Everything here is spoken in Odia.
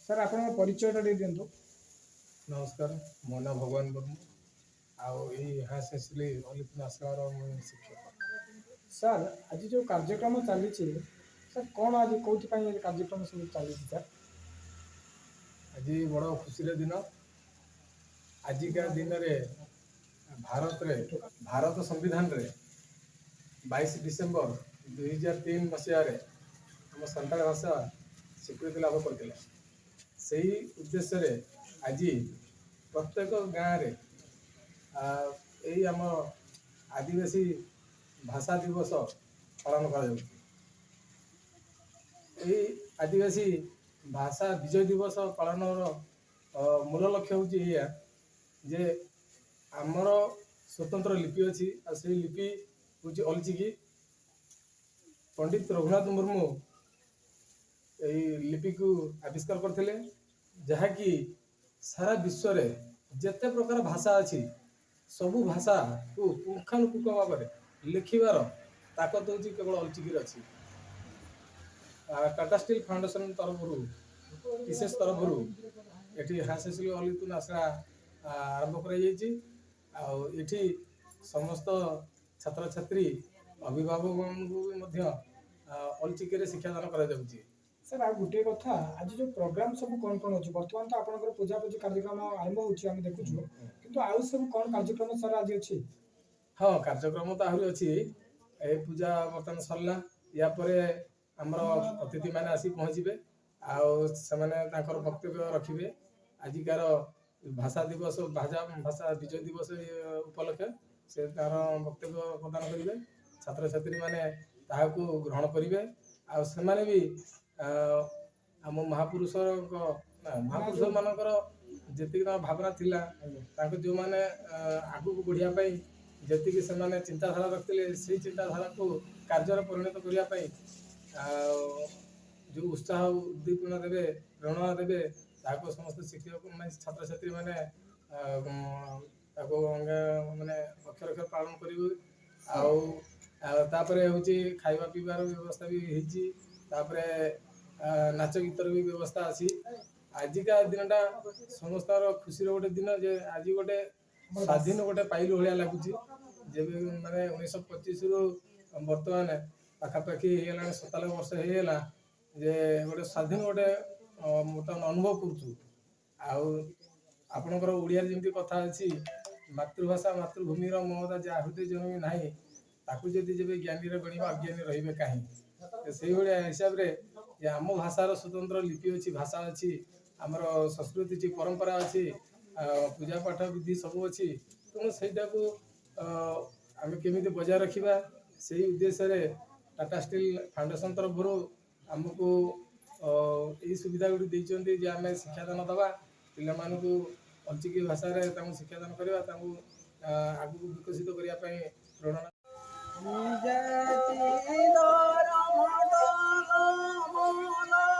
ସାର୍, ଆପଣଙ୍କ ପରିଚୟଟା ଟିକେ ଦିଅନ୍ତୁ। ନମସ୍କାର, ମୋ ନାଁ ଭଗବାନ ମୁର୍ମୁ ଆଉ ଏଇ ହାଇଏସ୍ ଅଲିପୁନ ଆଶ୍ରମର ମୁଁ ଶିକ୍ଷକ। ସାର୍, ଆଜି ଯେଉଁ କାର୍ଯ୍ୟକ୍ରମ ଚାଲିଛି ସାର୍, କ'ଣ ଆଜି କେଉଁଥିପାଇଁ ଏ କାର୍ଯ୍ୟକ୍ରମ ସବୁ ଚାଲିଛି ସାର୍? ଆଜି ବଡ଼ ଖୁସିର ଦିନ। ଆଜିକା ଦିନରେ ଭାରତରେ, ଭାରତ ସମ୍ବିଧାନରେ 22 ଡିସେମ୍ବର 2003 ମସିହାରେ ଆମ ସାନ୍ତାଳ ଭାଷା ସ୍ୱୀକୃତି ଲାଭ କରିଥିଲା। ସେଇ ଉଦ୍ଦେଶ୍ୟରେ ଆଜି ପ୍ରତ୍ୟେକ ଗାଁରେ ଏଇ ଆମ ଆଦିବାସୀ ଭାଷା ଦିବସ ପାଳନ କରାଯାଉଛି। ଏଇ ଆଦିବାସୀ ଭାଷା ବିଜୟ ଦିବସ ପାଳନର ମୂଳ ଲକ୍ଷ୍ୟ ହେଉଛି ଏଇଆ ଯେ ଆମର ସ୍ୱତନ୍ତ୍ର ଲିପି ଅଛି ଆଉ ସେଇ ଲିପି ହେଉଛି ଅଲଚିକି। ପଣ୍ଡିତ ରଘୁନାଥ ମୁର୍ମୁ ଏଇ ଲିପିକୁ ଆବିଷ୍କାର କରିଥିଲେ, ଯାହାକି ସାରା ବିଶ୍ୱରେ ଯେତେ ପ୍ରକାର ଭାଷା ଅଛି, ସବୁ ଭାଷାକୁ ପୁଙ୍ଖାନୁପୁଙ୍ଖ ଭାବରେ ଲେଖିବାର ତାକତ ହେଉଛି କେବଳ ଅଲଚିକିରେ ଅଛି। ଟାଟା ଷ୍ଟିଲ୍ ଫାଉଣ୍ଡେସନ ତରଫରୁ, ବିଶେଷ ତରଫରୁ ଏଠି ହାସେସିଲି ଅଲିତୁନ ଆଶ୍ରା ଆରମ୍ଭ କରାଯାଇଛି। ଆଉ ଏଠି ସମସ୍ତ ଛାତ୍ରଛାତ୍ରୀ, ଅଭିଭାବକମାନଙ୍କୁ ବି ମଧ୍ୟ ଅଲଚିକିରେ ଶିକ୍ଷାଦାନ କରାଯାଉଛି। ସାର୍, ଆଉ ଗୋଟିଏ କଥା, ଆଜି ଯେଉଁ ପ୍ରୋଗ୍ରାମ ସବୁ କ'ଣ କ'ଣ ଅଛି? ବର୍ତ୍ତମାନ ତ ଆପଣଙ୍କର ପୂଜାପୂଜି କାର୍ଯ୍ୟକ୍ରମ ଆରମ୍ଭ ହେଉଛି, ଆମେ ଦେଖୁଛୁ, କିନ୍ତୁ ଆଉ ସବୁ କ'ଣ କାର୍ଯ୍ୟକ୍ରମ ସାର୍ ଆଜି ଅଛି? ହଁ, କାର୍ଯ୍ୟକ୍ରମ ତ ଆହୁରି ଅଛି। ଏ ପୂଜା ବର୍ତ୍ତମାନ ସରିଲା, ୟା ପରେ ଆମର ଅତିଥିମାନେ ଆସି ପହଞ୍ଚିବେ ଆଉ ସେମାନେ ତାଙ୍କର ବକ୍ତବ୍ୟ ରଖିବେ। ଆଜିକାର ଭାଷା ଦିବସ, ଭାଷା ଭାଷା ବିଜୟ ଦିବସ ଉପଲକ୍ଷେ ସେ ତାର ବକ୍ତବ୍ୟ ପ୍ରଦାନ କରିବେ। ଛାତ୍ରଛାତ୍ରୀମାନେ ତାହାକୁ ଗ୍ରହଣ କରିବେ ଆଉ ସେମାନେ ବି ଆମ ମହାପୁରୁଷଙ୍କ ନା ମହାପୁରୁଷମାନଙ୍କର ଯେତିକି ତାଙ୍କ ଭାବନା ଥିଲା, ତାଙ୍କ ଯେଉଁମାନେ ଆଗକୁ ବଢ଼ିବା ପାଇଁ ଯେତିକି ସେମାନେ ଚିନ୍ତାଧାରା ରଖିଥିଲେ, ସେଇ ଚିନ୍ତାଧାରାକୁ କାର୍ଯ୍ୟରେ ପରିଣତ କରିବା ପାଇଁ ଆଉ ଯେଉଁ ଉତ୍ସାହ ଉଦ୍ଦୀପନା ଦେବେ, ପ୍ରେରଣା ଦେବେ, ତାହାକୁ ସମସ୍ତ ଶିକ୍ଷକ ମାନେ ଛାତ୍ରଛାତ୍ରୀମାନେ ତାକୁ ମାନେ ଅକ୍ଷର ଅକ୍ଷର ପାଳନ କରିବେ। ଆଉ ଆଉ ତାପରେ ହେଉଛି ଖାଇବା ପିଇବାର ବ୍ୟବସ୍ଥା ବି ହେଇଛି। ତାପରେ ନାଚ ଗୀତର ବି ବ୍ୟବସ୍ଥା ଅଛି। ଆଜିକା ଦିନଟା ସମସ୍ତଙ୍କର ଖୁସିର ଗୋଟେ ଦିନ ଯେ ଆଜି ଗୋଟେ ସ୍ୱାଧୀନ ଗୋଟେ ପାଇଲୁ ଭଳିଆ ଲାଗୁଛି। ଯେବେ ମାନେ 1925ରୁ ବର୍ତ୍ତମାନ ପାଖାପାଖି ହେଇଗଲାଣି 97 ବର୍ଷ ହେଇଗଲା ଯେ ଗୋଟେ ସ୍ୱାଧୀନ ଗୋଟେ ବର୍ତ୍ତମାନ ଅନୁଭବ କରୁଛୁ। ଆଉ ଆପଣଙ୍କର ଓଡ଼ିଆରେ ଯେମିତି କଥା ଅଛି, ମାତୃଭାଷା ମାତୃଭୂମିର ମମତା ଯାହା ହୃଦୟ ଜନ୍ମି ନାହିଁ, ତାକୁ ଯଦି ଯେବେ ଜ୍ଞାନୀରେ ଗଣିବା ଅଜ୍ଞାନୀ ରହିବେ କାହିଁ। ତ ସେଇଭଳିଆ ହିସାବରେ ଯେ ଆମ ଭାଷାର ସ୍ୱତନ୍ତ୍ର ଲିପି ଅଛି, ଭାଷା ଅଛି, ଆମର ସଂସ୍କୃତି ଅଛି, ପରମ୍ପରା ଅଛି, ଆଉ ପୂଜା ପାଠ ବିଧି ସବୁ ଅଛି। ତେଣୁ ସେଇଟାକୁ ଆମେ କେମିତି ବଜାୟ ରଖିବା, ସେଇ ଉଦ୍ଦେଶ୍ୟରେ ଟାଟା ଷ୍ଟିଲ୍ ଫାଉଣ୍ଡେସନ ତରଫରୁ ଆମକୁ ଏଇ ସୁବିଧା ଗୁଡ଼ିକ ଦେଇଛନ୍ତି ଯେ ଆମେ ଶିକ୍ଷାଦାନ ଦେବା ପିଲାମାନଙ୍କୁ, ଅଲଚିକି ଭାଷାରେ ତାଙ୍କୁ ଶିକ୍ଷାଦାନ କରିବା, ତାଙ୍କୁ ଆଗକୁ ବିକଶିତ କରିବା ପାଇଁ ପ୍ରେରଣା। ଜାତି ଧରମ ମୂଲ।